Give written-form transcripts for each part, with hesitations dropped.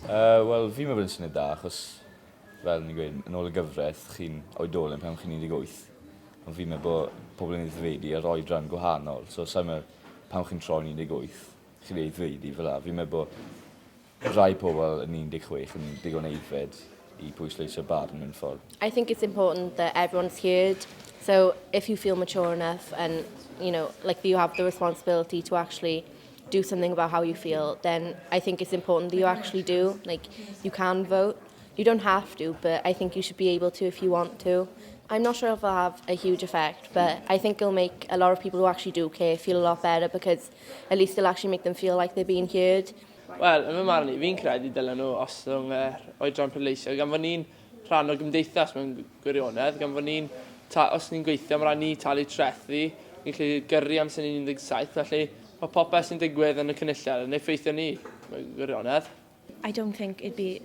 Uh, Wel, fi'n meddwl bod yn syniad da, achos fel ni'n gweud, yn ôl y gyfraith, chi'n oedolyn pan chi'n 18. Ond fi'n meddwl bod pobl yn aeddfedu ar oedran gwahanol, so sa'n meddwl pan chi'n troi'n 18, chi'n aeddfedu fel 'a. Fi'n meddwl bod rhai pobl yn 16 yn digon aeddfed i pwysleisio barn mewn ffordd. I think it's important that everyone's heard. So if you feel mature enough and, like you have the responsibility to actually do something about how you feel, then I think it's important that you actually do. Like, you can vote. You don't have to, but I think you should be able to if you want to. I'm not sure if it'll have a huge effect, but I think it'll make a lot of people who actually do care feel a lot better because at least it'll actually make them feel like they're being heard. Wel, yn fy marn i, fi'n credu dylen nhw ostwng yr oedran pleidleisio, gan fod ni'n rhan o gymdeithas mewn gwirionedd, gan fod ni'n, os ni'n gweithio, mae rhaid ni talu trethi, ni'n gallu gyrru am sy'n 17, felly mae popeth sy'n digwydd yn y cynulliad yn effeithio ni mewn gwirionedd. I don't think it'd be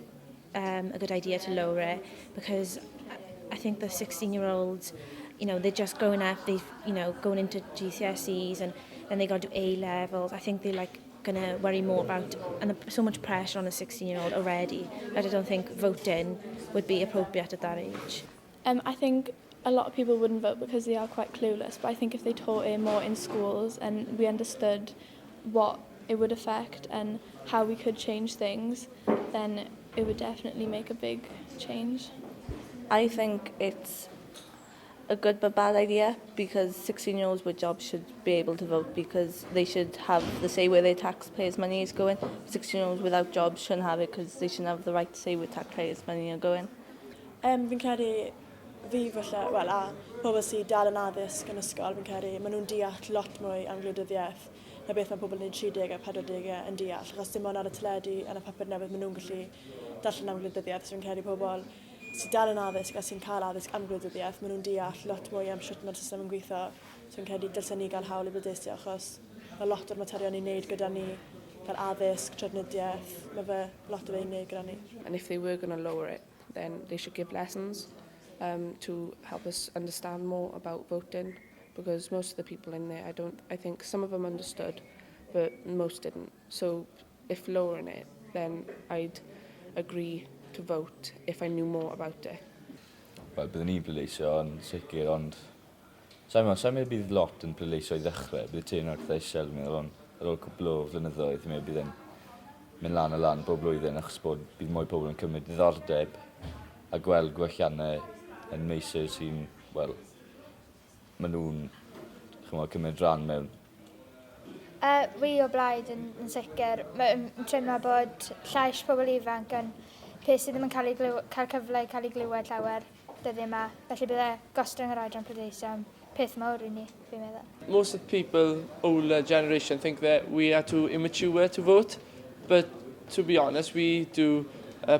a good idea to lower it because I think the 16-year-olds, they're just growing up, they've, going into GCSEs and then they got to do A levels. I think they're like gonna worry more about, and there's so much pressure on a 16-year-old already that I don't think voting would be appropriate at that age. I think a lot of people wouldn't vote because they are quite clueless, but I think if they taught it more in schools and we understood what it would affect and how we could change things, then it would definitely make a big change. I think it's a good but bad idea because 16-year-olds with jobs should be able to vote because they should have the say where their taxpayers' money is going. 16-year-olds without jobs shouldn't have it because they shouldn't have the right to say where taxpayers' money are going. Fi'n credu fi falle, wel, a pobl sydd dal yn addysg yn ysgol, fi'n credu, maen nhw'n deall lot mwy am gwleidyddiaeth na beth mae pobl yn 30 a 40 yn deall. Achos dim ond ar y teledu yn y papur newydd maen nhw'n gallu darllen am gwleidyddiaeth. So fi'n credu pobl sydd dal yn addysg a sy'n cael addysg am gwleidyddiaeth, maen nhw'n deall lot mwy am sut mae'r system yn gweithio. So fi'n credu dylsen ni gael hawl i bleidleisio achos mae lot o'r materion ni'n neud gyda ni fel addysg, trafnidiaeth, mae fe lot o fe i wneud gyda ni. And if they were going to lower it, then they should give lessons to help us understand more about voting because most of the people in there, I don't, I think some of them understood, but most didn't. So if lowering it, then I'd agree to vote if I knew more about it. Wel, byddwn ni'n pleidleisio yn sicr, ond sa'n meddwl, sa'n meddwl bydd lot yn pleidleisio i ddechrau. Bydd turnout eitha isel, fi'n meddwl, ond ar ôl cwpl o flynyddoedd, fi'n meddwl bydd e'n mynd lan a lan bob blwyddyn achos bod bydd mwy pobl yn cymryd diddordeb a gweld gwelliannau yn meysydd sy'n, wel, maen nhw'n, chymod, cymryd rhan mewn. Fi o blaid yn sicr. Mae'n teimlo bod llais pobl ifanc yn peth sydd ddim yn cael, ei glyw, cael cyfle i cael ei glywed llawer dyddiau yma. Felly bydde gostwng yr oedran pleidleisio yn peth mawr i ni, fi'n meddwl. Most of the people, older generation, think that we are too immature to vote, but to be honest, we do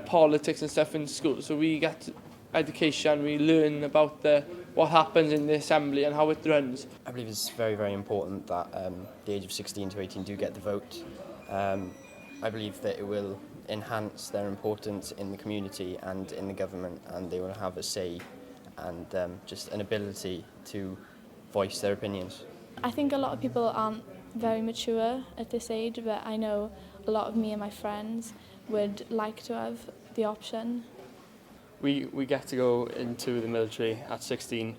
politics and stuff in school, so we get education, we learn about what happens in the assembly and how it runs. I believe it's very, very important that the age of 16 to 18 do get the vote. I believe that it will enhance their importance in the community and in the government, and they will have a say and just an ability to voice their opinions. I think a lot of people aren't very mature at this age, but I know a lot of me and my friends would like to have the option. We get to go into the military at 16.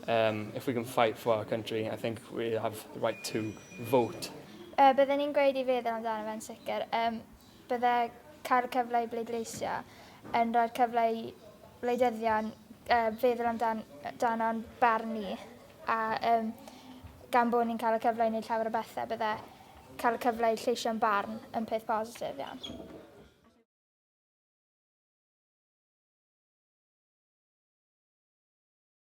If we can fight for our country, I think we have the right to vote. Bydden ni'n gweud i feddwl amdano fe'n sicr. Bydde cael y cyfle i bleidleisio yn rhoi'r cyfle i wleidyddion feddwl amdano'n barn ni. A gan bod ni'n cael y cyfle i wneud llawer o bethau, bydde cael y cyfle i lleisio'n barn yn peth positif iawn.